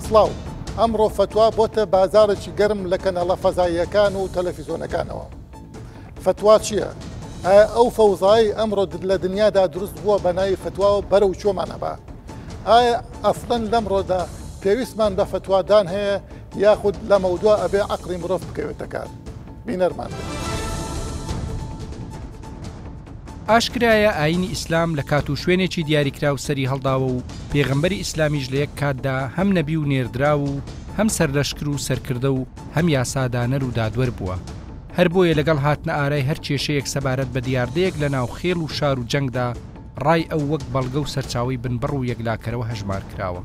سڵاو. ئەمڕۆ فەتوا بۆتە بازاڕێکی گەرم لە کەناڵە فەزاییەکان و تەلەفیزۆنەکانەوە. فەتوا چییە؟ ئایا ئەو فەوزایەی ئەمڕۆ لە دنیادا دروست بووە بە ناوی فەتواوە بەرەو کوێمان ئەبا؟ ئایا ئەسڵەن لەمڕۆدا پێویستمان بە فەتوادان هەیە یاخود لەمەودوا ئەبێ عەقڵی مرۆڤ بکەوێتە کار؟ بینەرمان بن. ئاشکرایە ئایینی ئیسلام لە کات و شوێنێکی دیاریکراو سەری هەڵداوە و پێغەمبەری ئیسلامیش لە یەک کاتدا هەم نەبی و نێردراو و هەم سەرلەشکر و سەرکردە و هەم یاسادانەر و دادوەر بووە. هەر بۆیە لەگەڵ هاتنە ئارای هەر کێشەیەک سەبارەت بە دیاردەیەک لە ناو خێڵ و شار و جەنگدا ڕای ئەو وەک بەڵگە و سەرچاوەی بنبڕ و یەکلاکەرەوە هەژمار کراوە.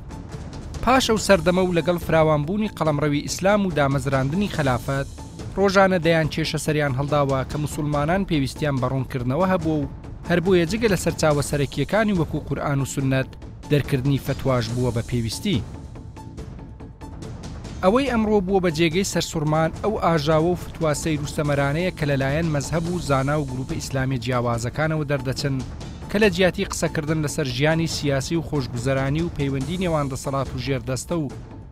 پاش ئەو سەردەمە و لەگەڵ فراوانبوونی قەڵەمڕەوی ئیسلام و دامەزراندنی خەلافەت، ڕۆژانە دەیان کێشە سەریان هەڵداوە کە موسوڵمانان پێویستیان بە ڕوونکردنەوە هەبووە و هەر بۆیە جگە لە سەرچاوە سەرەکییەکانی وەکوو قورئان و سوننەت، دەرکردنی فەتواش بووە بە پێویستی. ئەوەی ئەمڕۆ بووە بە جێگەی سەرسوڕمان ئەو ئاژاوە و فتوا سەیر و سەمەرانەیە کە لەلایەن مەزهەب و زانا و گروپە ئیسلامیە جیاوازەکانەوە دەردەچن کە لە جیاتی قسەکردن لەسەر ژیانی سیاسی و خۆشگوزەرانی و پەیوەندی نێوان دەسەڵات و ژێردەستە و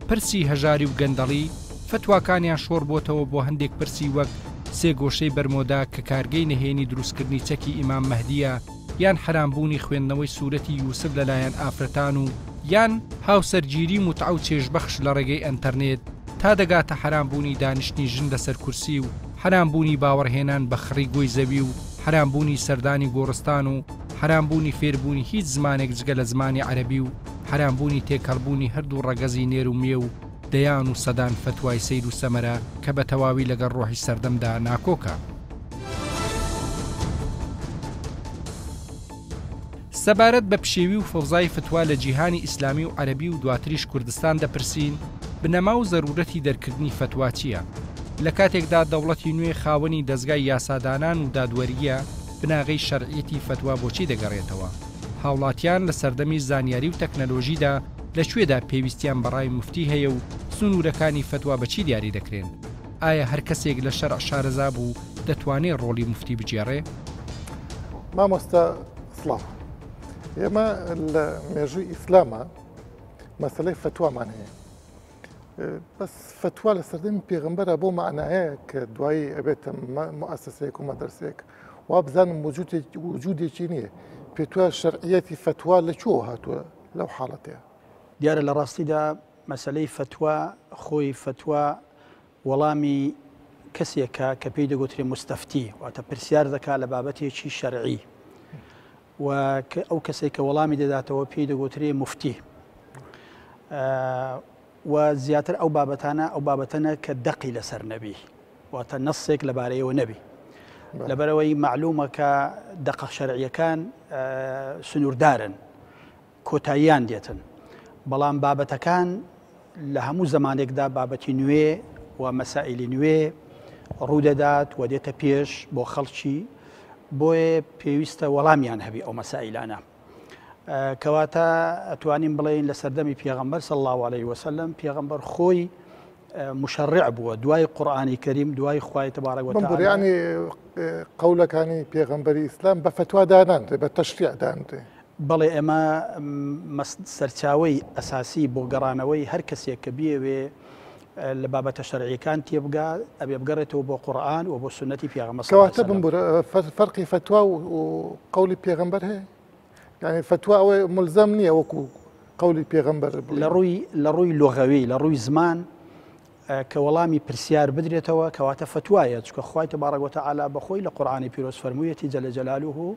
پرسی هەژاری و گەندەڵی فتواکانیان شۆڕ بۆتەوە بۆ هەندێک پرسی وەک سێگۆشەی بەرمۆدا کە کارگەی نهێنی دروستکردنی چەکی ئیمام مەهدیە یان حەرام بوونی خوێندنەوەی سورەتی یوسف لەلایەن ئافرەتان و یان هاوسەرگیری موتعە و چێژبەخش لە ڕێگەی ئەنتەرنێت تا دەگاتە حەرام بوونی دانیشتنی ژن لەسەر کورسی و حەرام بوونی باوەڕهێنان بە خڕی گۆی زەوی و حەرام بوونی سەردانی گۆڕستان و حەرام بوونی فێربوونی هیچ زمانێک جگە لە زمانی عەرەبی و حەرام بوونی تێکەڵبوونی هەردوو ڕەگەزی نێر و مێ و دەیان و سەدان فەتوای سەیر و سەمەرە کە بە تەواوی لەگەڵ ڕۆحی سەردەمدا ناکۆکە. سەبارەت بە پشێوی و فەوزای فتوا لە جیهانی ئیسلامی و عەرەبی و دواتریش کوردستان دەپرسین، بنەما و زەرورەتی دەرکردنی فەتوا چییە؟ لە کاتێکدا دەوڵەتی نوێ خاوەنی دەزگای یاسادانان و دادوەرییە، بناغەی شەرعیەتی فەتوا بۆچی دەگەڕێتەوە؟ هاوڵاتیان لە سەردەمی زانیاری و تەکنەلۆژیدا لە کوێدا پێویستیان بە ڕای موفتی هەیە و سنوورەکانی فەتوا بە چی دیاری دەکرێن؟ ئایا هەر کەسێک لە شەرع شارەزا بوو دەتوانێ ڕۆڵی موفتی بگێڕێ؟ مامۆستا سڵاو. ئێمە لە مێژووی ئیسلامە مەسلەی فەتوامان هەیە. بەس فەتوا لە سەردەمی پێغەمبەرە بۆ معنایە کە دوایی ئەبێتە مؤسسەیەک و مەدرسەیەک وا بزانم وجودێکی نییە پێتوە شەرعیەتی فەتوا لە کوێوە هاتووە لەو حاڵەتەیە؟ دیارە لە ڕاستیدا مەسەلەی فەتوا خۆی فەتوا وەڵامی کەسێکە کە پێی دەگوترێ مستەفتی، واتە پرسیار دەکات لە بابەتێکی شەرعی و ئەو کەسێک کە وەڵامی دەداتەوە پێی دەگوترێ مفتی و زیاتر ئەو بابەتانە ئەو بابەتەنە کە دەقی لەسەر نەبی واتە نەسێک لەبارەیەوە نەبی لەبەرەوەی معلومە کە دەقە شەرعیەکان سنووردارن کۆتاییان دێتن بەڵام بابەتەکان لە هەموو زمانێکدا بابەتی نوێ و مەسائلی نوێ ڕوودەدات و دێتە پێش بۆ خەڵکی بۆیە پێویستە وەڵامیان هەبی ئەو مەسائلانە کەواتە ئەتوانین بڵێین لە سەردەمی پێغەمبەر صلی الله علیه وسلم پێغەمبەر خۆی مشەڕع بووە دوای قورآانی کەریم دوای خوای تبارک وتعالی ینی قەولەکانی پێغەمبەری ئیسلام بە فەتوا دانانرێ بە تەشریع دانرێ. بەڵێ ئێمە سەرچاوەی ئەساسی بۆ گەڕانەوەی هەر کەسێک کە بیەوێ لە بابەتە شەرعیەکان تێبگا ئەبێ بگەڕێتەوە بۆ قورئان و بۆ سوننەتی پێغەمبەر صلی اللە کەواتە علیه وسلم. بمبورە فەرقی فەتوا و قەولی پێغەمبەر هەیە؟ یعنی فەتوا ئەوەی ملزەم نییە وەکو قەولی پێغەمبەر لە ڕووی لە ڕووی لۆغەوی لە ڕووی زمان کە وەڵامی پرسیار بدرێتەوە کەواتە فەتوایە چونکە خوای تبارک وتعالی بەخۆی لە قورئانی پیرۆز فەرموویەتی جل جلاله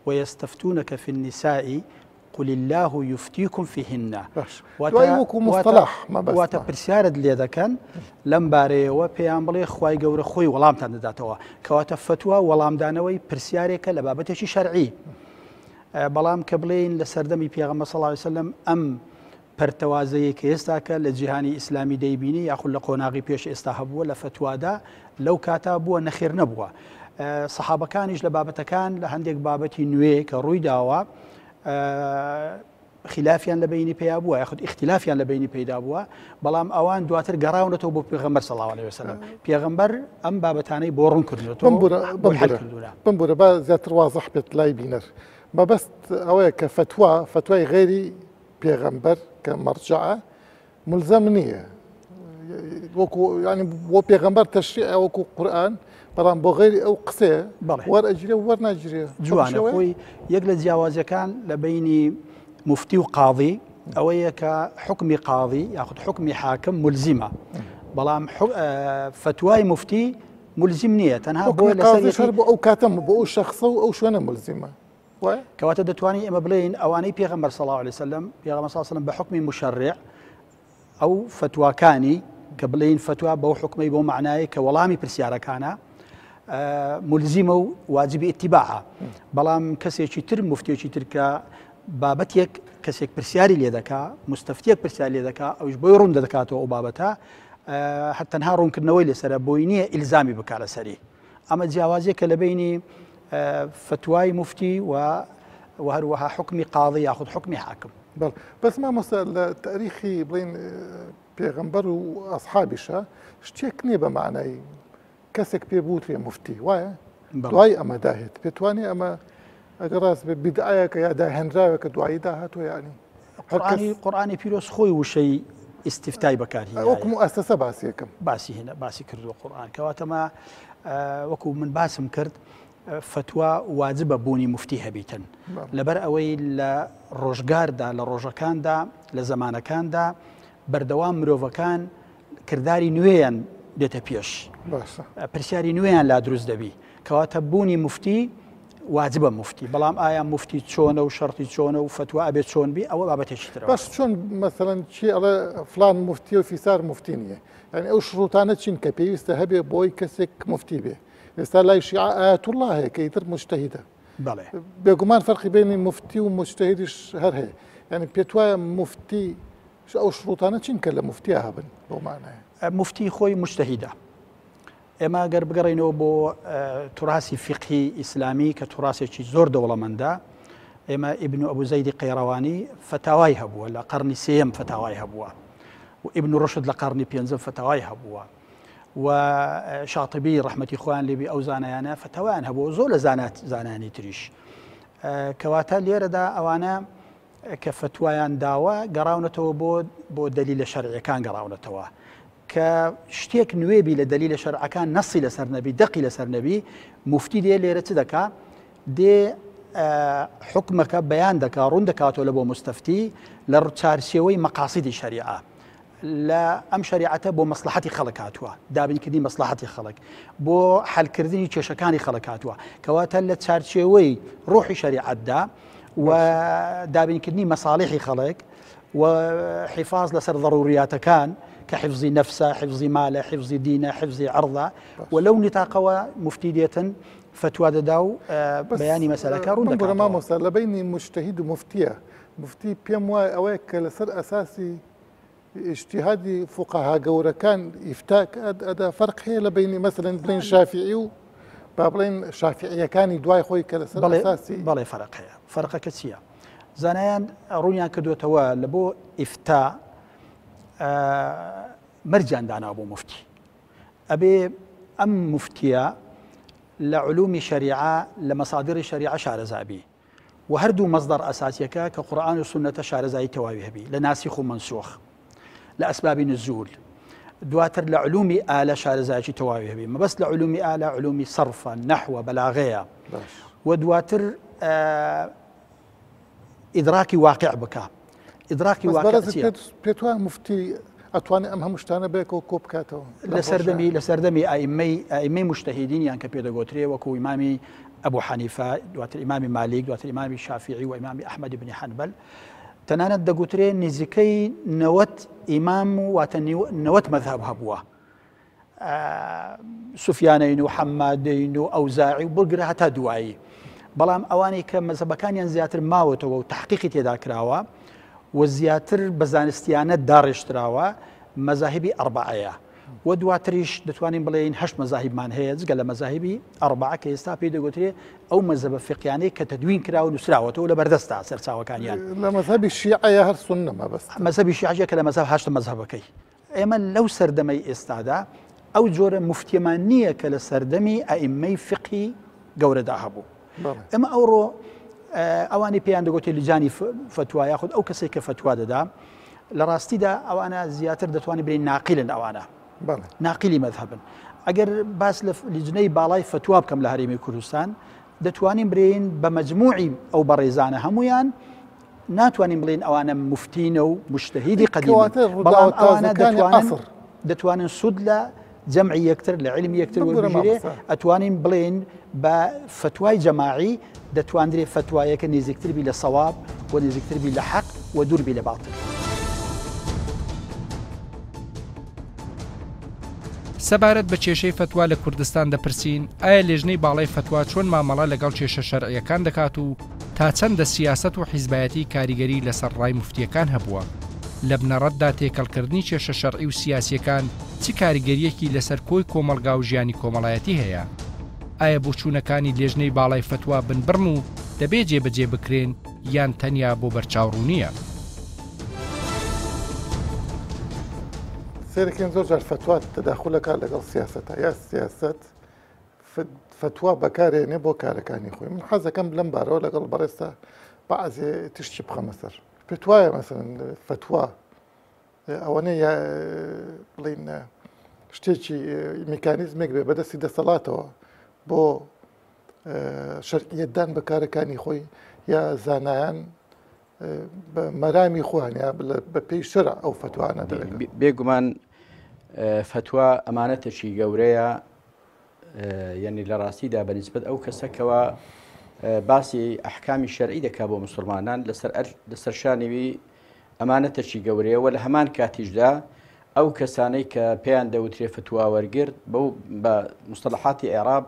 ويستفتونك في النساء قل الله يفتيكم فيهن واتە پرسیارت لێ دەکەن لەم بارەیەوە پێیان بڵێ خوای گەورە خۆی وەڵامتان دەداتەوە کەواتە فەتوا وەڵامدانەوەی پرسیارێکە لە بابەتێکی شەرعی بەڵام کە بڵێین لە سەردەمی پێغەمبەر صلی الله علیه وسلم ئەم پەرتەوازەیەی کە ئێستاکە لە جیهانی ئیسلامی دەیبینی یاخود لە قۆناغی پێش ئێستا هەبووە لە فەتوادا لەو کاتا بووە نەخێر نەبووە سەحابەکانیش لە بابەتەکان لە هەندێک بابەتی نوێ کە ڕووی داوە خلافیان لە بینی پیا بووە یاخود ئیختلافیان لە بینی پەیدا بووە بەڵام ئەوان دواتر گەڕاونەتەوە بۆ پێغەمبەر صلی الله علیه وسلم پێغەمبەر ئەم بابەتانەی بۆ ڕوون کردوەتەوە بمبورە با زیاتر وازح بێت لای بینەر مەبەست ئەوەیە کە فەتوا فەتوای غێری پێغەمبەر کە مەرجەعە ملزەم نییە وەکو ینی بۆ پێغەمبەر تەشریع وەکو قورئان بەڵام بۆ غەیری ئەو قسەیە وەرئەگیرێ و وەرناگیرێ. جوانە خۆی یەک لە جیاوازیەکان لە بەینی موفتی و قاضی ئەوەیە کە حوکمی قاضی یاخود حوکمی حاکم ملزیمە بەڵام فەتوای موفتی ملزیم نییە تەنها بۆ لەسەر بۆ ئەو کاتەم بۆ ئەو شخصە و ئەو شوێنە ملزیمە. کەواتە دەتوانین ئێمە بڵێین ئەوانەی پێغەمبەر صلی الله علیه وسلم پێغەمبەر صلی الله علیه وسلم بە حوکمی مشەرع ئەو فەتواکانی کە بڵێین فەتوا بەو حوکمەی بەو مەعنایەی کە وەڵامی پرسیارەکانە ملزیمە و واجبی ئیتیباعە بەڵام کەسێکی تر مفتێکی تر کە بابەتێک کەسێک پرسیاری لێ دەکا مستەفتیەک پرسیار لێ دەکا ئەوش بۆی ڕوون دەکاتەوە ئەو بابەتە هەر تەنها ڕوونکردنەوەی لەسرە بۆی نییە ئیلزامی بکا لەسەری ئەمە جیاوازیەکە لە بینی فتوای مفتی و و هەروەها حکمی قاضی یاخود حکمی حاکم. بەڵێ بەس مامۆستا لە تاریخی بڵێن پێغەمبەر و ئەسحابیشە شتێک نییە بە معنای کەسێک پێ بوترێ مفتی وایە دوای ئەمە داهێت پێتوانێ ئەمە ئەگەر ڕاست بێ بیدعایەکە یا داهێنراوێکە دوایی داهاتوە یعنی قورئانی قورئانی پیرۆز خۆی وشەی ئیستیفتای بەکارهێنایە وەکو موئەسەسە باسی یەکەم باسی هێنا باسی کردووە قورئان کەواتە ما وەکو من باسم کرد فتوا واجبە بوونی مفتی هەبیتن لەبەر ئەوەی لە ڕۆژگاردا لە ڕۆژەکاندا لە زەمانەکاندا بەردەوام مرۆڤەکان کرداری نوێیان دێتە پێش پرسیاری نوێیان لا دروست دەبی کەواتە بوونی مفتی واجبە موفتی بەڵام ئایا موفتی چۆنە و شەرتی چۆنە و فەتوا ئەبێ چۆن بی ئەوە بابەتێکی ترە. باش چۆن مەسەلەن کێ ئەڵێ فلان موفتیە و فیسار موفتی نییە یعنی ئەو شروتانە چین کە پێویستە هەبێ بۆی کەسێک موفتی بێ ئێستا لای شیعە ئایەتوڵڵا هەیە کە ئیتر موجتەهیدە بەڵێ بێگومان فەرقی بینی موفتی و موجتەهیدیش هەر هەیە یعنی پێت وایە موفتی ئەو شروتانە چین کە لە موفتیا هەبن بەو مانایە موفتی خۆی موجتەهیدە ئێمە گەر بگەڕێینەوە بۆ توراسی فیقهی ئیسلامی کە توراسێکی زۆر دەوڵەمەندە، ئێمە ئیبن ئەبو زەیدی قەیڕەوانی فەتاوای هەبووە لە قەرنی سێیەم فەتاوای هەبووە و ئیبن ڕشد لە قەرنی پێنجەم فەتاوای هەبووە و شاتبی ڕەحمەتی خۆیان لێبی ئەو زانایانە فەتاوایان هەبووە زۆر لە زانات زانانی تریش کەواتە لێرەدا ئەوانە کە فەتوایان داوە گەڕاونەتەوە بۆ بۆ دەلیلە شەرعیەکان گەڕاونەتەوە کە شتێک نوێ بی لە دەلیلە شەرعەکان نەسی لەسەر نەبی دەقی لەسەر نەبی موفتی دێ لێرە چ دەکا دێ حکمەکە بەیان دەکا ڕوون دەکاتەوە لە بۆ مستەفتی لە چارچێوەی مەقاسیدی شەریعە لە ئەم شریعەتە بۆ مەسلحەتی خەڵک هاتووە دابینکردنی مەسلحەتی خەڵک بۆ حلکردنی کێشەکانی خەڵک هاتووە کەواتە لە چارچێوەی ڕۆحی شریعەتدا و دابینکردنی مەساڵحی خەڵک و حیفاز لەسەر ضروریاتەکان کە حفزی نەفسە، حفزی مالە، حفزی دینە، حفزی عەرضە و لەو نیتاقەوە موفتی دێتن فەتوا دەدا و بەیانی مەسەلەکە ڕوون دەکاتەوە. مامۆستا لە بەینی موجتەهید و موفتیە، موفتی پێم وایە ئەوەیە کە لەسەر ئەساسی ئیجتیهادی فوقەها گەورەکان ئیفتا ئەدا، فەرق هەیە لە بەینی مەسەلەن بڵێین شافیعی و با بڵێین شافیعیەکانی دوای خۆی کە لەسەر ئەساسی بەڵێ فەرق هەیە. فەرقەکە چییە؟ زانایان ڕوونیان کردوێتەوە لە بۆ ئیفتا مەرجیان دانا بۆ مفتی ئەبێ ئەم مفتیە لە علومی شەریعە لە مەسادری شەریعە شارەزابی و هەردوو مەصدەر ئەساسیەکە کە قورئان و سوننەتە شارەزایی تەواوی هەبی لە ناسیخ و مەنسوخ لە ئەسبابی نزول دواتر لە علومی ئالە شارەزایەکی تەواوی هەبی مەبەست لە علومی ئالە علومی سەرفە نەحوە بەلاغەیە و دواتر ئیدراکی واقع بکە ئیدراکی واقع چیە؟ پێت وایە موفتی ئەتوانێ ئەم هەموو شتانە بەیەکەوە کۆ بکاتەوە؟ لە سەردەمی لە سەردەمی ئایمەی ئایمەی موجتەهیدین یان کە پێ دەگۆترێ وەکو ئیمامی ئەبو حەنیفە دواتر ئیمامی مالیک دواتر ئیمامی شافیعی و ئیمامی ئەحمەد بن حەنبەل تەنانەت دەگوترێ نزیکەی نەوەت ئیمام و واتە نەوەت مەذهب هەبووە سوفیانەین و حەمادەین و ئەوزاعی و بگرە هەتا دوایی بەڵام ئەوانەی کە مەزهەبەکانیان زیاتر ماوەتەوە و تحقیقی تێدا کراوە و زیاتر بە زانستیانە داڕێژتراوە مەزاهبی ئەربعەیە و دواتریش دەتوانین بڵێین هەشت مەزاهیبمان هەیە جگە لە مەزاهبی ئەربعە کە ئێستا پێی دەگوترێ ئەو مەزهەبە فقیانەی کە تەدوین کراوە نووسراوەتەوە لە بەردەستە سەرچاوەکانیان لە مەزهەبی شیعەیە هەر سوننە مەبەست مەزهەبی شیعەیە کە لە مەزهەب هەشت مەزهەبەکەی ئێمە لەو سەردەمەی ئێستادا ئەو جۆرە موفتیەمان نییە کە لە سەردەمی ئەئیمەی فقهی گەورەدا هەبوو. ئێمە ئەوڕۆ ئەوانی پێیان دەگوتێ لجانی فەتوا یاخود ئەو کەسێک کە فەتوا دەدا لە ڕاستیدا ئەوانە زیاتر دەتوانین بڵێین ناقیلن ئەوانە ناقیلی مەذهبن ئەگەر باس لە لیجنەی باڵای فتوا بکەم لە هەرێمی کوردستان دەتوانین برێین بە مجموعی ئەو بەڕێزانە هەمویان ناتوانین بڵێن ئەوانە مفتینە و مشتهیدی قەدیم بەڵام ئەوانە دەتوانن سوود لە جەمعی یەکتر لە عیلمی یەکتر وەربگیرێ ئەتوانین بڵێین بە فەتوای جەماعی دەتواندرێ فەتوایەکە نزیکتر بی لە سەواب و نزیکتر بی لە حەق و دوور بی لە باتل. سەبارەت بە کێشەی فەتوا لە کوردستان دەپرسین، ئایا لێژنەی باڵای فەتوا چۆن مامەڵە لەگەڵ کێشە شەرعییەکان دەکات و تا چەندە سیاسەت و حیزبایەتی کاریگەری لەسەر ڕای موفتییەکان هەبووە؟ لە بنەڕەتدا تێکەڵکردنی کێشە شەرعی و سیاسییەکان چ کاریگەرییەکی لەسەر کۆی کۆمەڵگا و ژیانی کۆمەڵایەتی هەیە؟ ئایا بۆچوونەکانی لێژنەی باڵای فەتوا بنبڕن و دەبێ جێبەجێ بکرێن یان تەنیا بۆ بەرچاوڕوونییە؟ سەیرەکەین زۆر جار فەتوا تەداخول ئەکات لەگەڵ سیاسەتا یا سیاسەت فەتوا بەکارێنێ بۆ کارەکانی خۆی من حەزەکەم لەم بارەوە لەگەڵ بەڕێزتا بەعزێ تشتی بخەمە سەر پێت وایە مەسەن فەتوا ئەوەنە بڵین شتێکی میکانیزمێک بێ بەدەستی دەسەڵاتەوە بۆ شەرعیەتدان بە کارەکانی خۆی یا زانایان بە مەرامی خۆیان یا بە پێی شەرع ئەو فەتوانە دەرەکەن. بێگومان فەتوا ئەمانەتێکی گەورەیە یعنی لە ڕاستیدا بە نسبەت ئەو کەسەکەوە باسی ئەحکامی شەرعی دەکا بۆ مسلمانان لەسەر لەسەر شانیوی ئەمانەتێکی گەورەیە و لە هەمان کاتیشدا ئەو کەسانەی کە پێیان دەوترێ فتوا وەرگر بەو بە مستەلحاتی عێراق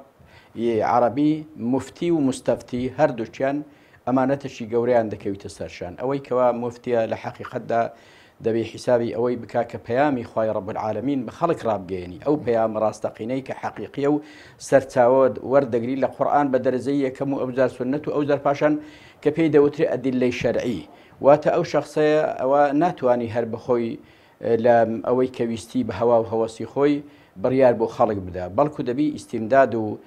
عربی مفتی و مستەفتی هەردووکیان ئەمانەتێکی گەورەیان دەکەویتە سەر شان. ئەوەی کەوا موفتیە لە حەقیقەتدا دەبێ حیسابی ئەوەی بکا کە پەیامی خوای رب العالمین بە خەڵک ڕابگەیەنی، ئەو پەیامە ڕاستەقینەی کە حەقیقیە و سەرچاوە وەردەگری لە قورئان بە دەرەجەی یەکەم و ئەوجار سوننەت و ئەوجار پاشان کە پێی دەوترێ ئەدیللەی شەرعی. واتە ئەو شەخسەیە ئەوە ناتوانی هەر بەخۆی لە ئەوەی کە ویستی بە هەوا و هەوەسی خۆی بڕیار بۆ خەڵک بدا، بەڵکو دەبی ئیستیمداد و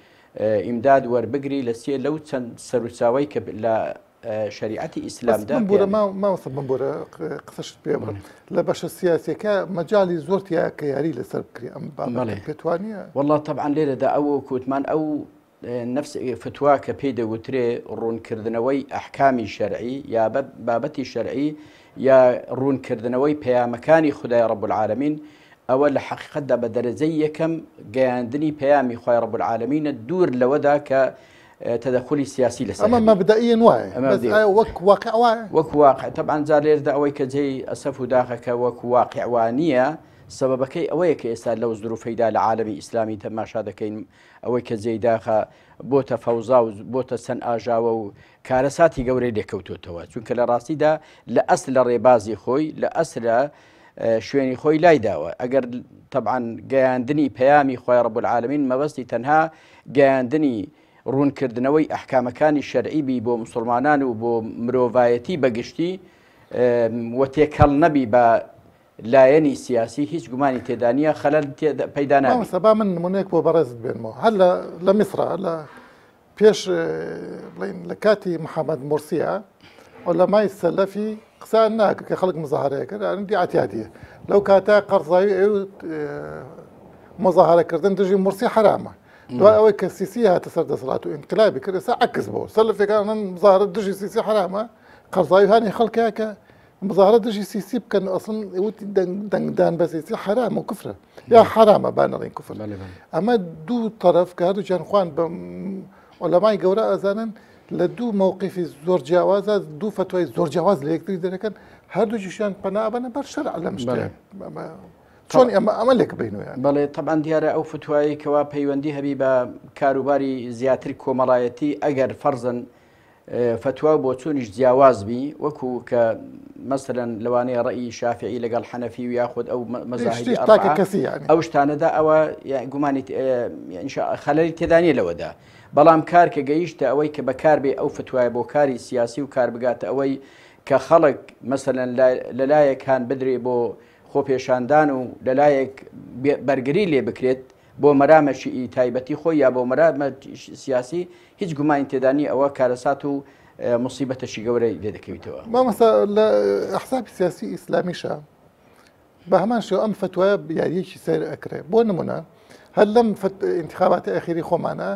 ئیمداد وەربگری لە چیە لەو چەند سەروچاوەی کە لە شەریعەتی بەس ئیسلامدا بمبورە پێیان مامۆستا بمبورە قسەشت پێ بڕم لە بەشە سیاسیەکە مەجالی زۆر تیا کە یاری لەسەر بکرێ ئەم بابەتە بەڵێ پێت وانییە؟ والله طبعا لێرەدا ئەو کوتمان ئەو نفس فتوا کە پێی دەگوترێ ڕوونکردنەوەی ئەحکامی شەرعی یا بابەتی شەرعی یا ڕوونکردنەوەی پەیامەکانی خودای رب العالمین ئەوە لە حەقیقەتدا بە دەرەجەی یەکەم گەیاندنی پەیامی خوای رب العالمینە دوور لەوەدا کە تەدەخولی سیاسی لەسەر ئەمە هەبی. مەبدەئیەن وایە ئەمە بەس مەبدەئی. ئایا وەک واقع وایە؟ وەک واقع تەبعەن جا لێرەدا ئەوەی کە جێی ئەسەف و داخە کە وەک واقع وا نییە سەبەبەکەی ئەوەیە کە ئێستا لەو زروفەیدا لە عالەمی ئیسلامی تەماشا دەکەین ئەوەی کە جێی داخە بۆتە فەوزا و بۆتە چەند ئاژاوە و کارەساتی گەورەی لێکەوتۆتەوە چونکە لە ڕاستیدا لە ئەسل لە ڕێبازی خۆی لە ئەسلە شوێنی خۆی لایداوە ئەگەر تەبعەن گەیاندنی پەیامی خوای رب العالمین مەبەستی تەنها گەیاندنی ڕوونکردنەوەی ئەحکامەکانی شەرعی بی بۆ مسلمانان و بۆ مرۆڤایەتی بەگشتی و تێکەڵ نەبی بە لایەنی سیاسی هیچ گومانی تێدا نییە خەلەل پەیدا نابێت. مامۆستا با من نمونەیەک بۆ بەڕێزت بێنمەوە هەر لە میسرا لە پێش بڵین لە کاتی محەممەد مورسیە عولەمای سەلەفی قسەیان ناکرد کە خەڵک مزاهرەیە کرد ئەن دیعاتیادیە لەو کاتە قەرزاوی ئەو مزاهرەکردن دژی مورسی حرامە دوای ئەوەی کە سیسی هاتە سەر دەسەڵات و ئینقلابی کرد ئێستا عکس بۆ سەلەفەکان مزاهرە دژی سیسی حرامە قەرزاوی هانی خەڵکە کە مزاهرە دژی سیسی بکەن ئەسڵن وتی دەنگدان بە سیسی حرامە و کفرە یا حرامە با نەڵێین کفر ئەمە دوو تەرەف کە هەردووکیان خوان بە عولەمای گەورە ئەزانن لە دوو مەوقیفی زۆر جیاوازە دوو فەتوای زۆر جیاواز لە یەکتری دەرەکەن هەردووکیشیان پەنا ئەبەنە بەر شەرع لەم شتە چۆن ئەمە ئەمە لێک بینەوە بەڵێ تەبعەن دیارە ئەو فتوایی کەوا پەیوەندی هەبی بە کاروباری زیاتر کۆمەڵایەتی ئەگەر فەرزن فەتوا و بۆچوونیش جیاواز بی وەکو کە مەسەلەن لەوانەیە ڕەئی شافعی لەگەڵ حەنەفی و یاخود ئەو مەزاهیبی تاکە کەسی یعنی ئەو شتانەدا ئەوە گومانی خەلەلی تێدا نییە لەوەدا بەڵام کار کە گەیشتە ئەوەی کە بەکار بێ ئەو فتوایە بۆ کاری سیاسی و کار بگاتە ئەوەی کە خەڵک مەسەلەن لەلایەک هان بدرێ بۆ خۆپێشاندان و لەلایەک بەرگری لێ بکرێت بۆ مەرامەکی تایبەتی خۆی یا بۆ مەرامە سیاسی هیچ گومانی تێدا نییە ئەوە کارەسات و موسیبەتەکی گەورەی لێ دەکەویتەوە. مامۆستا لە ئەحزابی سیاسی ئیسلامیشا بە هەمان شێوە ئەم فتوایە یاریەکی سەیر ئەکرێ بۆ نمونە هەر لەم ئینتخاباتی ئەخیری خۆمانە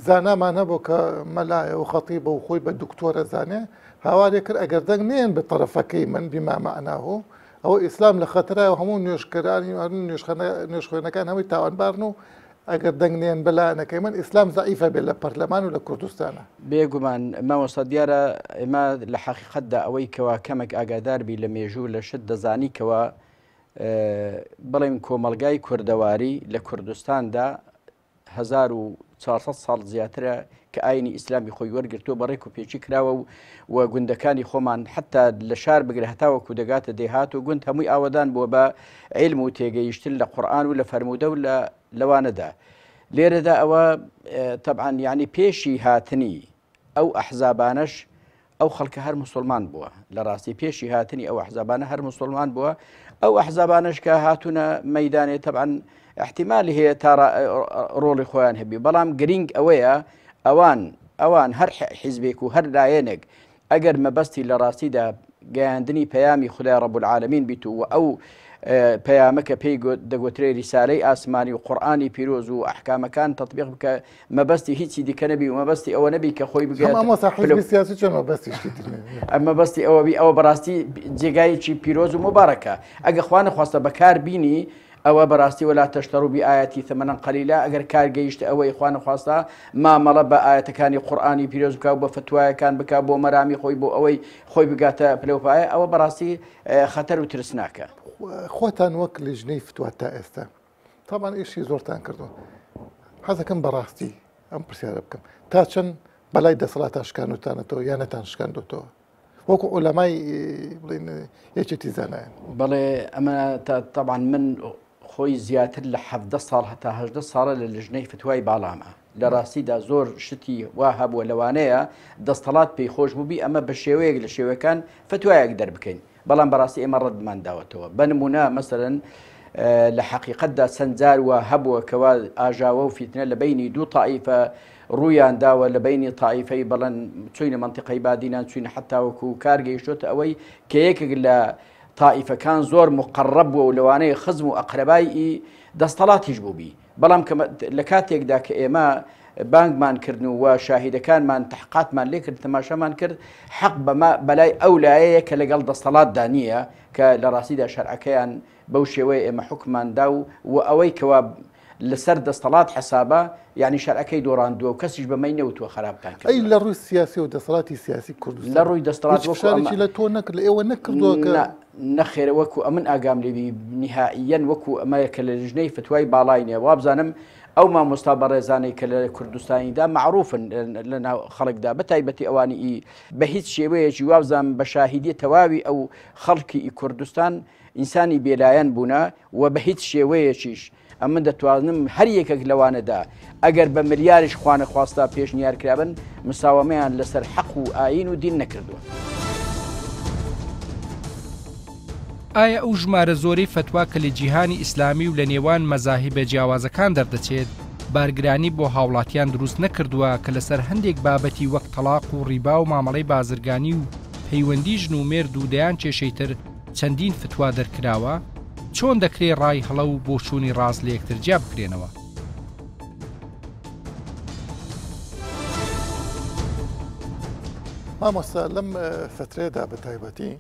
زانامان هەبوو کە مەلایە و خەتیبە و خۆی بە دکتۆرە زانێ هاوارێ کرد ئەگەر دەنگ نێن بە تەرەفەکەی من بیما مەعناه ئەوە ئیسلام لە خەتەرایە و هەموو نوێژکەرانی و هەموو نوێژخوێنەکان هەمووی تاوانبارن و ئەگەر دەنگ نێن بە لایەنەکەی من ئیسلام زەعیفە بێ لە پەرلەمان و لە کوردستانە. بێگومان مامۆستا دیارە ئێمە لە حەقیقەتدا ئەوەی کەوا کەمێک ئاگادار بی لە مێژوو لە شت دەزانی کەوا بڵێن کۆمەڵگای کوردەواری لە کوردستاندا 1400 ساڵ زیاترە کە ئاینی ئیسلامی خۆی وەرگرتووە بە ڕێک و پێچی کراوە و و گوندەکانی خۆمان حتا لە شار بگرە هەتاوەکو دەگاتە دێهات و گوند هەمووی ئاوەدان بووە بە علم و تێگەیشتن لە قورآن و لە فەرموودە و لە لەوانەدا لێرەدا ئەوە تەبعەن یعنی پێشی هاتنی ئەو ئەحزابانەش ئەو خەڵکە هەر مسلمان بووە لە ڕاستی پێشی هاتنی ئەو ئەحزابانە هەر مسلمان بووە ئەو ئەحزابانەش کە هاتوونە مەدانێ تەبعەن احتیمالی هەیە تا ڕۆڵی خۆیان هەبی بەڵام گرنگ ئەوەیە ئەوان ئەوان هەر حیزبێک و هەر لایەنێک ئەگەر مەبەستی لە ڕاستیدا گەیاندنی پەیامی خودای ڕەب العالمین بیت و ئەو پەیامە کە پێی دەگوترێ ریسالەی ئاسمانی و قورئانی پیرۆز و ئەحکامەکان تەطبیق بکە مەبەستی هیچی دیکە نەبی و مەبەستی ئەوە نەبی کە خۆی بگات سیاسی چۆن مەبەستی شتی تر ئەم مەبەستی ئەوە بی ئەوە بەڕاستی جێگایەکی پیرۆز و مبارەکە ئەگە خوا نەخواستە بەکار بینی ئەوە بەڕاستی ولا تشتروا بآیاتی ثمنا قلیلا ئەگەر کار گەیشتە ئەوەی خوا نەخواستە مامەڵە بە ئایەتەکانی قورئانی پیرۆز بکا و بە فتوایەکان بکا بۆ مەرامی خۆی بۆ ئەوەی خۆی بگاتە پلەوپایە ئەوە بەڕاستی خەتەر و ترسناکە. خۆتان وەک لیژنەی فتوا تا ئێستا تاوان ئیشی زۆرتان کردووە حەزەکەم بەڕاستی ئەم پرسیارە بکەم تا چەند بەلای دەسەڵاتا شکانوتانەتەوە یا نەتان شکاندوتەوە وەکو عولەمای بڵێن یەکێتی زانایان. بەڵێ ئەمە تەبعەن من خۆی زیاتر لە حەڤدە ساڵ هەتا هەژدە ساڵە لە لژنەی فتوای باڵامە لە ڕاستیدا زۆر شتی وا هەبووە لەوانەیە دەستەڵات پێی خۆش بووبی ئەمە بە شێوەیەک لە شێوەکان فتوایەک دەربکەین بەڵام بەڕاستی ئێمە ڕەتمان داوەتەوە بە نمونە مەسەرەن لە حەقیقەتدا چەند جار وا هەبووە کەوا ئاژاوە و فیتنە لە بینی دوو تائیفە ڕوویان داوە لە بەینی تائیفەی بەڵێن چوینە مەنتیقەی بادینان چوینە حەتاوەکو کار گەیشتۆتە ئەوەی کە یەکێک لە تائیفەکان زۆر مقەڕەب بووە و لەوانەیە خزم و ئەقرەبای ئی دەستەڵاتیش بووبی بەڵام کە لە کاتێکدا کە ئێمە بانگمان کردن و و شاهیدەکانمان تحقاتمان لێ کرد تەماشامان کرد حەق بەمە بەلای ئەو لایەیە کە لەگەڵ دەستەڵاتدا نییە کە لە ڕاستیدا شەرعەکەیان بەو شێوەیە ئێمە حوکممان دا و و ئەوەی کەوا لەسەر دەستەڵات حەسابە یانی شەرعەکەی دۆڕاندووە و کەسیش بەمەی نەوتووە خراپتان کردووە. ئەی لە ڕووی سیاسی و دەسەڵاتی سیاسی کوردستان لە ڕووی دەستەڵات هیچ فشارێکی لە تۆ نەکرد لە ئێوە نەکردووە کە نا نەخێر وەکو ئەمن ئاگام لێبی نیهائیەن وەکو ئەمە کە لە لیژنەی فتوای باڵای نیە وابزانم ئەو مامۆستا بەڕێزانەی کە لە کوردستانیدا مەعروفن لە ناو خەڵکدا بە تایبەتی ئەوانی ئی بە هیچ شێوەیەکی وابزانم بە شاهیدی تەواوی ئەو خەڵکی ئی کوردستان ئینسانی بێلایەن بوونە و بە هیچ شێوەیەکیش ئەمن دەتوانم هەر یەکێک لەوانەدا ئەگەر بە ملیاریش خوانەخواستە پێشنیار کرابن مساوەمەیان لەسەر حەق و ئایین و دین نەکردووە. ئایا ئەو ژمارە زۆرەی فەتوا کە لە جیهانی ئیسلامی و لە نێوان مەزاهیبە جیاوازەکان دەردەچێت، بارگرانی بۆ هاوڵاتیان دروست نەکردووە کە لەسەر هەندێک بابەتی وەک تەڵاق و ڕیبا و مامەڵەی بازرگانی و پەیوەندی ژن و مێرد و دەیان کێشەی تر چەندین فتوا دەرکراوە؟ چۆن دەکرێ ڕای هەڵە و بۆچوونی ڕاست لە یەکتر جیا بکرێنەوە؟ مامۆستا لەم فترەیەدا بە تایبەتی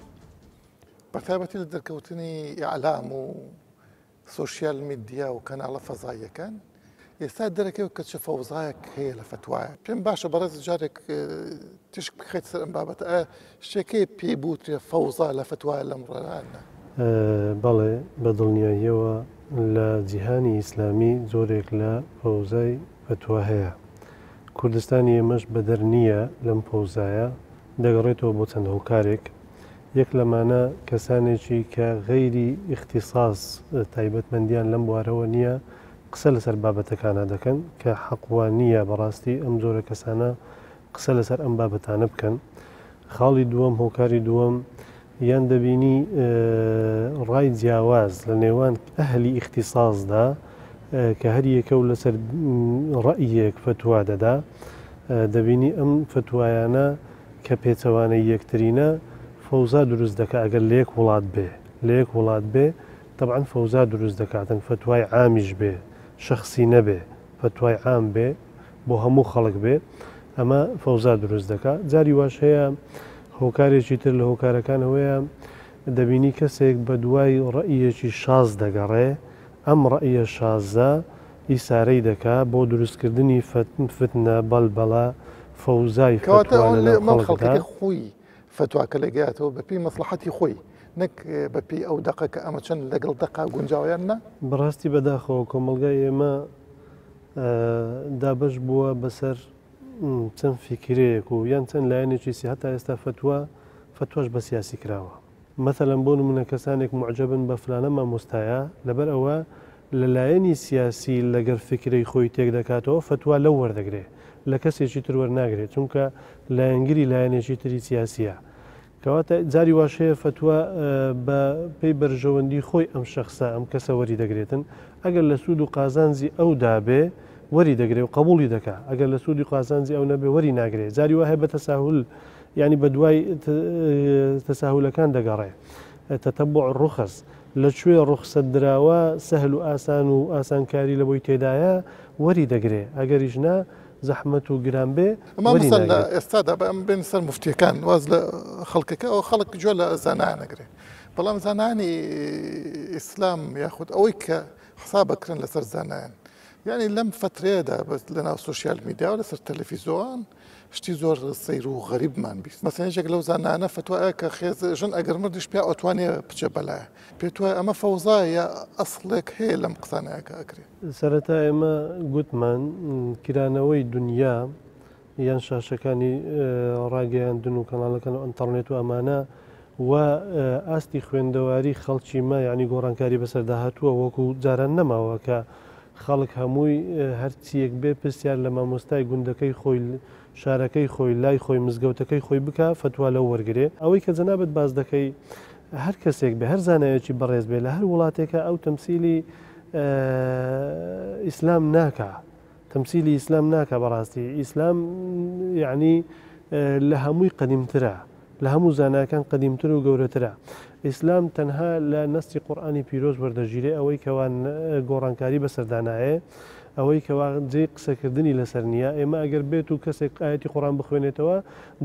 بە تایبەتی لە دەرکەوتنی ئیعلام و سۆشیال میدیا و کەناڵە فەزاییەکان ئێستا دەرەکەوێت کە چ فەوزایەک هەیە لە فەتوایە پێم باشە بەڕێز جارێک تشک بخێت سەر ئەم بابەتە ئایا شتێکەیە پێی بوترێ فەوزا لە فەتوایە لەم ڕۆژانە؟ بەڵێ بە دڵنیاییەوە لە جیهانی ئیسلامی جۆرێک لە فەوزای فەتوا هەیە کوردستانی ئێمەش بەدەر نییە لەم فەوزایە دەگەڕێتەوە بۆ چەند هۆکارێک، یەک لەمانە کەسانێکی کە غەیری ئیختیساس تایبەتمەندیان لەم بوارەوە نییە قسە لەسەر بابەتەکانە دەکەن کە حەق وا نییە بەڕاستی ئەم جۆرە کەسانە قسە لەسەر ئەم بابەتانە بکەن. خاڵی دووەم هۆکاری دووەم یان دەبینی ڕای جیاواز لە نێوان ئەهلی ئیختیساسدا کە هەر یەکە و لەسەر ڕەئیەک فەتوا دەدا دەبینی ئەم فتوایانە کە پێچەوانەی یەکترینە فەوزا دروست دەکا ئەگەر لە یەک وڵات بێ لە یەک وڵات بێ تەبعەن فەوزا دروست دەکاتن فەتوای عامیش بێ شەخسی نەبێ فەتوای عام بێ بۆ هەموو خەڵک بێ ئەمە فەوزا دروست دەکا جاری واش هەیە هۆکارێکی تر لە هۆکارەکان ئەوەیە دەبینی کەسێک بە دوای ڕەئیەکی شاز دەگەڕێ ئەم ڕەئیە شازە ئیسارەی دەکا بۆ دروستکردنی فتنە بەلبەڵە فەوزای کەواتە فەتوا ئەوە لەناو مەم خەڵکدا. خەڵکەکە خۆی فەتواکە لێگەیاتەوە بەپێی مەسڵەحەتی خۆی نەک بەپێی ئەو دەقە کە ئەمە چەند لەگەڵ دەقا گونجاوە یان نا. بەڕاستی بەداخەوە کۆمەڵگای ئێمە دابەش بووە بەسەر چەند فیکرەیەک و یان چەند لایەنێکی سی هەتا ئێستا فەتوا فەتواش بە سیاسی کراوە. مەسەلەن بۆ نمونە کەسانێک موعجەبن بە فلانە مامۆستایە لەبەر ئەوە لە لایەنی سیاسی لەگەر فیکرەی خۆی تێک دەکاتەوە فەتوا لەو وەردەگرێ لە کەسێکی تر وەرناگرێ چونکە لایەنگری لایەنێکی تری سیاسیە کەواتە جاری واش هەیە فەتوا بە پێی بەرژەوەندی خۆی ئەم شەخسە ئەم کەسە وەری دەگرێتن ئەگەر لە سوود و قازانجی ئەودا بێ وەری دەگرێ و قبوڵی دەکا ئەگەر لە سوودی قازانجی ئەو نەبێ وەری ناگرێ جاری وا هەیە بە تەساهول یانی بە دوای تەساهولەکان دەگەڕێ تتبع الرخص لە کوێ ڕوخسەت دراوە سەهل و ئاسان و ئاسانکاری لە بۆی تێدایە وەری دەگرێ ئەگەریش نا زەحمەت و گران بێ وەری مامۆستا لە ناگرێت. ئێستادا با ئەم بێن سەر موفتیەکان واز لە خەڵکەکە ئەوە خەڵک گوێ لە زانایان ئەگرێ بەڵام زانایانی ئیسلام یاخود ئەوەی کە حساب ئەکرن لەسەر زانایان یعنی لەم فترەیەدا بەس لەناو سۆشیال میدیا و لەسەر تەلەفیزۆن شتی زۆر سەیر و غەریبمان بیست مەسەن یەکێک لەو زانایانە فتوایە کە خێز ژن ئەگەر مردیش پیا ئەتوانێ بچێ بەلایە پێت وایە ئەمە فەوزایە یا ئەسڵێک هەیە لەم قسانەیە کە ئەکرێ؟ سەرەتا ئێمە گوتمان کرانەوەی دونیا یان شاشەکانی ڕاگەیاندن و کەناڵەکان و ئەنتەرنێت و ئەمانە و ئاستی خوێندەواری خەڵکی مە یعنی گۆڕانکاری بەسەردا هاتووە وەکو جاران نەماوە کە خەڵک هەمووی هەرچیەک بێ پرسیار لە مامۆستای گوندەکەی خۆی شارەکەی خۆی لای خۆی مزگەوتەکەی خۆی بکا فەتوا لەو وەرگرێ ئەوەی کە جەنابت باس دەکەی هەر کەسێک بێ هەر زانایەکی بەڕێز بێ لە هەر وڵاتێکە ئەو تەمسیلی ئیسلام ناکا تەمسیلی ئیسلام ناکا بەڕاستی ئیسلام یعنی لە هەمووی قەدیمترە لە هەموو زاناکان قەدیمتر و گەورەترە. ئیسلام تەنها لە نەستی قورئانی پیرۆز وەردەگیرێ ئەوەی کەوا گۆڕانکاری بەسەردا نایێ ئەوەی کەوا جێی قسەکردنی لەسەر نییە ئێمە ئەگەر بێت و کەسێک ئایەتی قورئان بخوێنێتەوە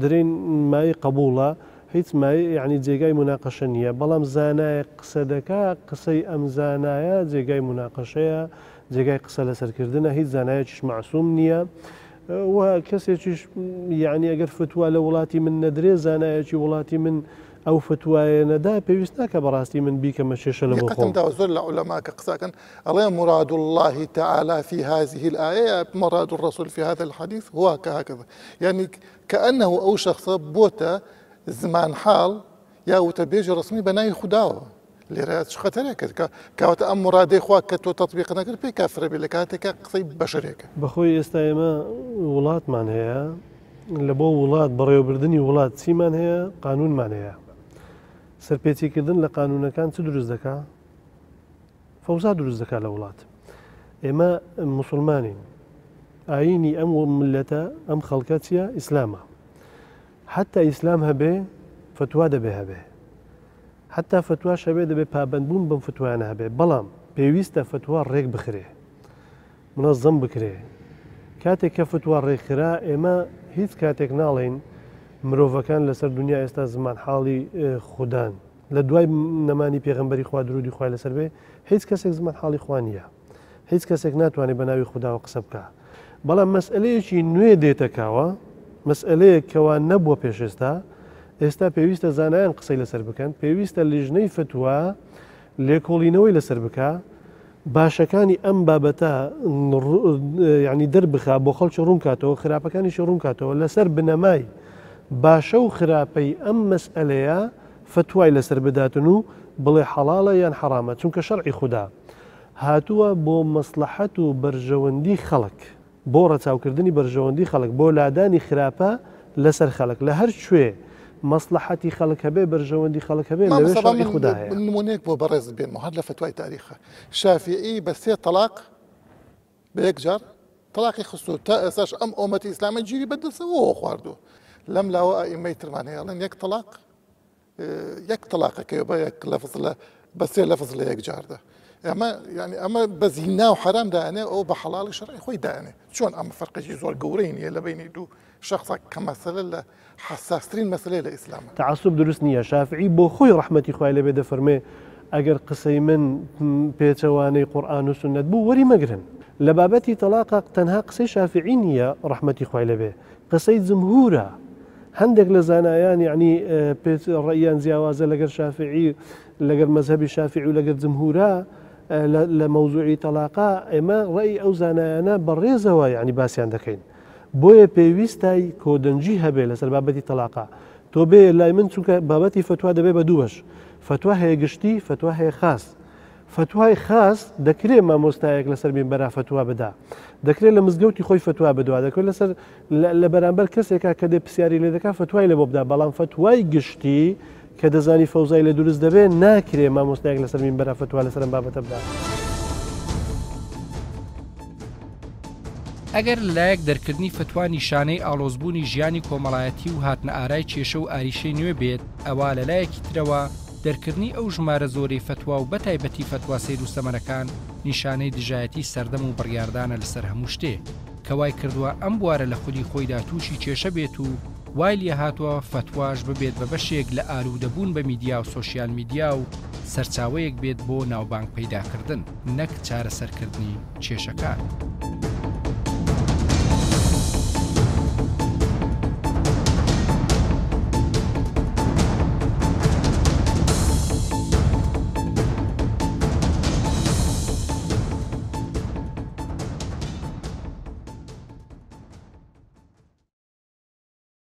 درێین مایەی قەبوڵە هیچ مایەی یەعنی جێگای موناقەشە نییە بەڵام زانایەک قسە دەکا قسەی ئەم زانایە جێگای موناقەشەیە جێگای قسە لەسەر کردنە هیچ زانایەکیش مەعسوم نییە و کەسێکیش یەعنی ئەگەر فتوا لە وڵاتی من نەدرێ زانایەکی وڵاتی من ئەو فتوایە نەدا پێویست ناکە بەڕاستی من بیکەمە کێشە لە بۆ دیقەتم خۆم. داوە زۆر لە عولەما کە قسە ئەکەن ئەڵێن مراد اللە تعالی فی هذه الآیە مراد الرسول فی هذا الحدیث هو هكذا یعنی کأنه ئەو شخصە بۆتە زمان حاڵ یا وتەبێژی ڕەسمی بە ناوی خوداوە. لێرە چ خەتەرێکە کە کەواتە ئەم مورادەی خوا کە تۆ تەتبیق نەکرد پێی کافرە بێ لە کاتێکا قسەی بەشەرێکە. بەخۆی ئێستا ئێمە وڵاتمان هەیە لە بۆ وڵات بەڕێوەبردنی وڵات چیمان هەیە قانونمان هەیە سەرپێچیکردن لە قانونەکان چ دروست دەکا فەوزا دروست دەکا لە وڵات ئێمە مسلمانین ئاینی ئەم ملەتە ئەم خەڵکە چییە ئیسلامە حتا ئیسلام هەبێ فتوا دەبێ هەبێ حەتا فەتواش هەبێ دەبێ پابەندبوون بەم فتوایانە هەبێ بەڵام پێویستە فەتوا ڕێک بخرێ منەزەم بکرێ کاتێک کە فتوا ڕێکخرا ئێمە هیچ کاتێک ناڵێین مرۆڤەکان لەسەر دنیا ئێستا زمان حاڵی خودان لە دوای نەمانی پێغەمبەری خوا درودی خوای لەسەر بێ هیچ کەسێک زمان حاڵی خوا نییە هیچ کەسێک ناتوانێت بە ناوی خوداوە قسە بکا. بەڵام مەسئەلەیەکی نوێ دێتە کاوە، مەسئەلەیەک کەوا نەبووە پێش ئێستا، ئێستا پێویستە زانایان قسەی لەسەر بکەن، پێویستە لیژنەی فتوا لێکۆڵینەوەی لەسەر بکا، باشەکانی ئەم بابەتە یانی دەربخا، بۆ خەڵکی ڕوون کاتەوە، خراپەکانیشی ڕوون کاتەوە، لەسەر بنەمای باشە و خراپەی ئەم مەسئەلەیە فتوای لەسەر بداتن و بڵێ حەڵاڵە یان حەڕامە، چونکە شەرعی خودا هاتووە بۆ مەسڵەحەت و بەرژەوەندی خەڵک، بۆ ڕەچاوکردنی بەرژەوەندی خەڵک، بۆ لادانی خراپە لەسەر خەڵک، لە هەر کوێ مەسڵەحەتی خەڵک هەبێ، بەرژەوەندی خەڵک هەبێ، لەوێ مامۆستا با شەرعی من خودا هەیە. نموونەیەک بۆ بەڕێزت بێنمەوە هەر لە فەتوای تاریخە شافیعی بە سێ تەڵاق بە یەک جار تەڵاقی خستووە تا ئێستاش ئەم ئۆمەتی ئیسلامە گیری بە دەستەوەوە خواردووە. لەم لاوە ئائیمەی ترمان هەیە ئەڵێن یەک تەلاق یەک تەلاقەکەی بە یەک لەفز لە بە سێ لەفز لە یەک جاردا ئەمە یعنی ئەمە بە زینا و حەرام دانێ ئەو بە حەڵاڵی شەرعی خۆی دانێ چۆن ئەمە فەرقێکی زۆر گەورەی نییە لە بینی دوو شخصە کە مەسەلە لە حەساسترین مەسەلەیە لە ئیسلامە. تەعەسوب دروست نییە، شافعی بۆ خۆی ڕەحمەتی خوای لێ بێ دەفەرموێ ئەگەر قسەی من پێچەوانەی قورئان و سوننەت بوو وەری مەگرن. لە بابەتی تەڵاقا تەنها قسەی شافعی نییە ڕەحمەتی خوای لێ بێ، قسەی جمهورە. هەندێک لە زانایان یەعنی پێچ ڕەئیان جیاوازە لەگەر شافعی لەگەر مەزهەبی شافعی و لەگەر جمهورە لە مەوزوعی تەڵاقا ئێمە ڕەئی ئەو زانایانە بە ڕێزەوە یەعنی باسیان دەکەین. بۆیە پێویستە کۆدەنگی هەبێ لەسەر بابەتی تەلاقا تۆ بێ لای من چونکە بابەتی فتوا دەبێ بە دوو بەش فتوا هەیە گشتی فتوا هەیە خاص فتوای خاص دەکرێ مامۆستایەک لەسەر مینبەرا فتوا بدا دەکرێت لە مزگەوتی خۆی فتوا بدوا دەکرێت لەسەر لە بەرامبەر کەسێکا کە دێ پرسیاری لێ دەکات فتوای لە بۆ بدا بەڵام فتوای گشتی کە دەزانی فەوزای لێ دروست دەبێ ناکرێ مامۆستایەک لەسەر مینبەرا فتوا لەسەر ئەم بابەتە بدا. ئەگەر لەلایەک دەرکردنی فتوا نیشانەی ئاڵۆزبوونی ژیانی کۆمەڵایەتی و هاتنەئارای کێشە و ئاریشەی نوێ بێت، ئەوا لەلایەکی ترەوە دەرکردنی ئەو ژمارە زۆرەی فتوا و بەتایبەتی فتوا سەیر و سەمەرەکان نیشانەی دژایەتی سەردەم و بڕیاردانە لەسەر هەموو شتێ کە وای کردووە ئەم بوارە لە خودی خۆیدا تووشی کێشە بێت و وای لێهاتووە فەتواش ببێت بە بەشێک لە ئالوودەبوون بە میدیا و سۆشیال میدیا و سەرچاوەیەک بێت بۆ ناوبانگ پەیداکردن نەک چارەسەرکردنی کێشەکان.